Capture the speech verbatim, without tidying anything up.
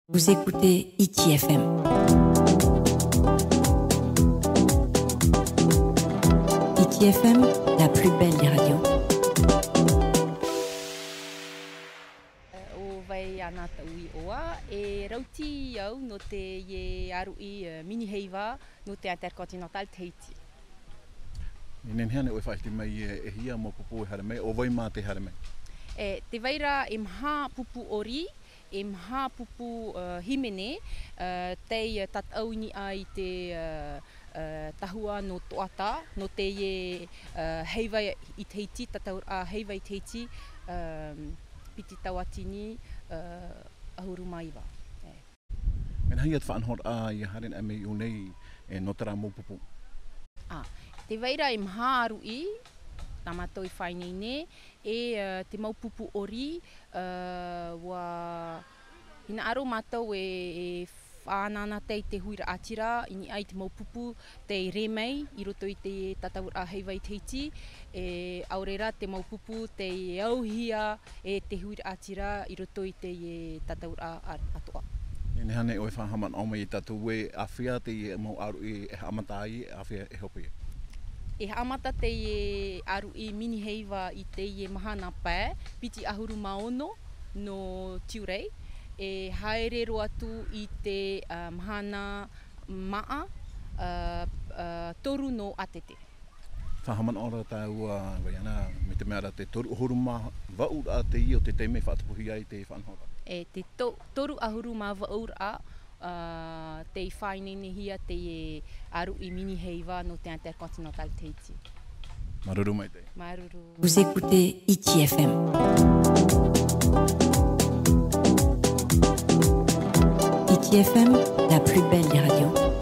Vous écoutez Hiti F M. Hiti F M, la plus belle des radios. ʻO vai ana tau iʻoa, e rauti au nō teie ʻāruʻi, eh, mini heiva nō te Intercontinental Tahiti. E nehenehe ānei ʻoe e faʻaʻite mai, e, e hia mau pupu e haere mai, ʻo vai mā tē haere mai? E, tē vai ra e maha pupu ʻori, e maha pupu, eh, hīmene, eh, tei, eh, tataʻu i niʻa i te, eh, eh, tahua nō Toʻata, nō teie, eh, heiva i Tahiti, tataʻuraʻa heiva i Tahiti, eh, piti tauatini, eh, ʻahuru mā iva. E. Mea nāhea te faʻanahoraʻa ʻia haere anaʻe mai i ʻō nei, e, nō terā mau pupu? Ā, tē vai ra e maha ʻāruʻi, tā mātou i faʻaineine, e, ā, te mau pupu ʻori, ā, ʻua hinaʻaro mātou e, e faʻaʻanaʻanatae i te huiraʻatira, i niʻa i te mau pupu tei rē mai i roto i te tataʻuraʻa heiva i Tahiti, e, ʻaore rā te mau pupu tei auhia e te huiraʻatira i roto i teie tataʻuraʻa atoʻa. E nehenehe ānei ʻoe e faʻahaʻamanaʻo mai ia tātou ē, āfea teie mau ʻāruʻi e haʻamata ai, āfea e hope ai? E haʻamata teie ʻāruʻi mini heiva i teie mahana pae, piti ʻahuru mā ono nō Tiurai, e haere roa atu i te, ā, mahana māʻa, ā, ā, toru nō ʻĀtete. Faʻahaʻamanaʻo ra tāua, Vaiana, mai te mea ra te toru ʻahuru mā vaʻu raʻa teie o te taime e faʻatupuhia ai te faʻanahoraʻa. E, te to-, toru ʻahuru mā vaʻu raʻa, ā, tei faʻaineinehia teie ʻāruʻi mini heiva nō te Intercontinental Tahiti. Māuruuru maitaʻi. Māuruuru. Vous écoutez Hiti F M. Hiti F M, la plus belle des radios.